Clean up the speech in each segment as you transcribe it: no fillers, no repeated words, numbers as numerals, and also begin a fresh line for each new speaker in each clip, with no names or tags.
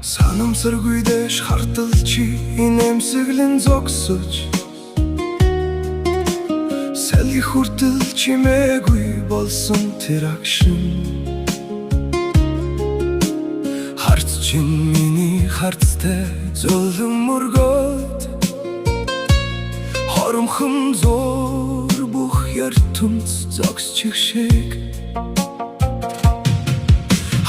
Санамсаргүй дээш хартал чи инээмсэглэн зогсож, сэлгэх хүртэл чимээгүй болсон тэр агшин. Харц чинь миний харцтай зөөлөн мөргөөд, хоромхон зуур бүх ертөнц зогсчих шиг.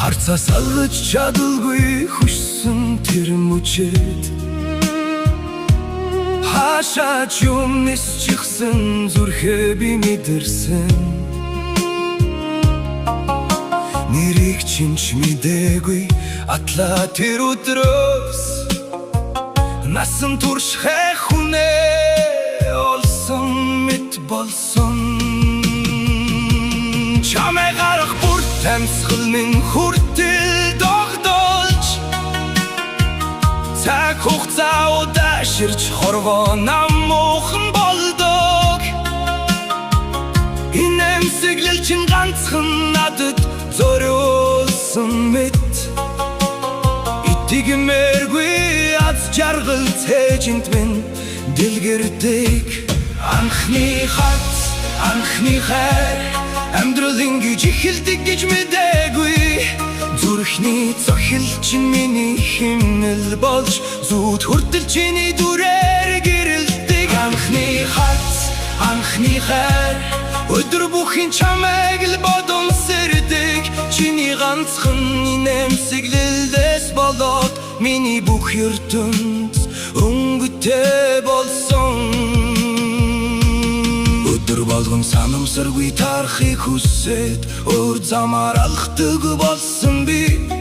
Харцаас алгаж чадалгүй хүссэн тэр мөчид, хаашаа ч юм нисчихсэн зүрхээ би мэдэрсэн. Нэрийг чинь ч мэдээгүй атлаа тэр өдрөөс. Насан туршихаа хүнээ олсон мэт болсон. Чамайг харах бүрт амьсгал минь хүртэл догдолж, цаг хугацаа удааширч хорвоо намуухан болдог. Инээмсэглэл чинь ганцхан надад зориулсан мэт. Итгэмээргүй аз жаргал цээжинд минь дэлгэрдэг. Анхны харц, анхны хайр. Амьдрал ингэж эхэлдэг гэж мэдээгүй. Зүрхний цохилт чинь миний химнэл болж, зүүд хүртэл чиний дүрээр гэрэлтдэг. Анхны харц, анхны хайр. Өдөр бүхий чамайг л бодон сэрдэг. Чиний ганцхан инээмсэглэлээс болоод миний бүх ертөнц өнгөтэй болсон. Өдөр болгон санамсаргүй таарахыг хүсээд, өөр замаар алхдаг болсон би.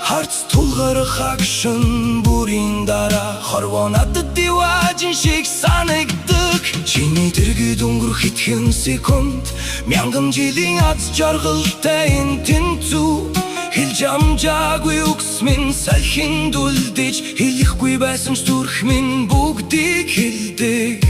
Харц тулгарах агшин бүрийн дараа хорвоо надад диваажин шиг санагддаг. Чиний дэргэд өнгөрөх хэдхэн секунд мянган жилийн аз жаргалтай энэ тэнцүү. Хэлж амжаагүй үгс минь салхинд үлдэж, хэлэхгүй байсан ч зүрх минь бүгдийг хэлдэг.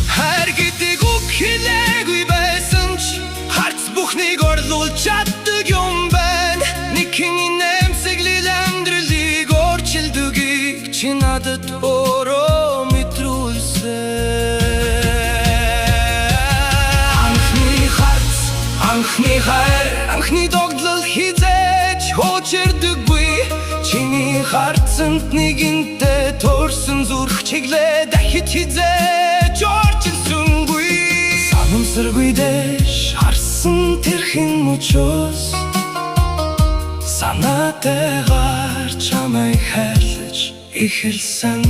Хайр гэдэг үг хэлээгүй байсан ч харц бүхнийг орлуулж чаддаг юм байна. Нэгэн инээмсэглэл амьдралыг өөрчилдөгийг чи надад өөрөө мэдрүүлсэн. Анхны харц, анхны хайр, анхны догдлол хэзээ ч хуучирдаггүй. Чиний харцанд нэгэнтээ төрсөн зүрх чиглээ дахиж хэзээ ч өөрчилсөнгүй. Санамсаргүй дээш харсан тэрхэн мөчөөс санаатайгаар чамайг хайрлаж эхэлсэн.